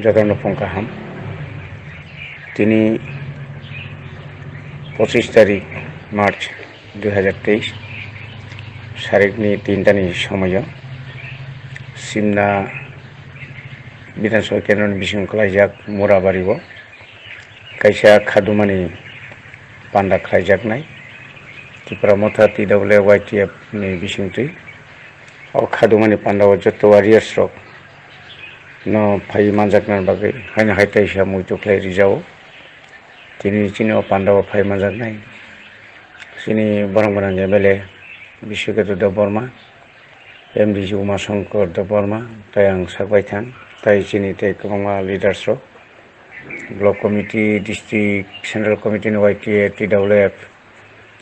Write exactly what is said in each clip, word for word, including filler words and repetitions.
Jotono phung kaham. Tini pochis tarik March dui hajar teis, sarikni tinta ni somoyo Simna Bidhan Sabha kendroni bising kwlaijak Murabari o kaisa khadumani panda khlaijaknai Tipra Motha T W F Y T F ni bisingtwi. O khadumani panda o joto warriors rok no phai manjakna bagwi haino hai taisa muitu khlai rijao. Tini chini o panda o phai manjaknai chini borok gwnang M L A Biswakethu Debbarma, M D C Uma Shankar Debbarma, tai ang sak bai thang, tai chini tei kwbangma leaders rok, block committee, district, central committee ni Y T A, T W F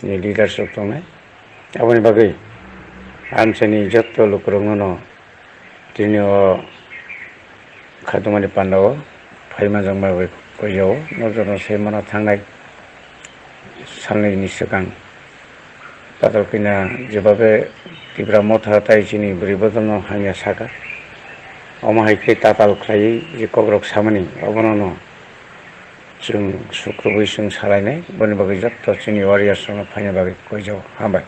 ni leaders rok tongnai. Aboni bagwi amchaini joto lukurokno no tini o khadumani panda o phai manjakma bai koijao, no joto se mana thangnai salnwi ni swkang. Tatal kina jebabe Tipra Motha tai chini bwrwi bodolno hamya saka. Omo hai khe tatal khlaiwi je kokrok samani obono no chwng sukrubwi chwng salainai, boni bagwi joto chini warriors rokno phaina bagwi koijao. Hambai.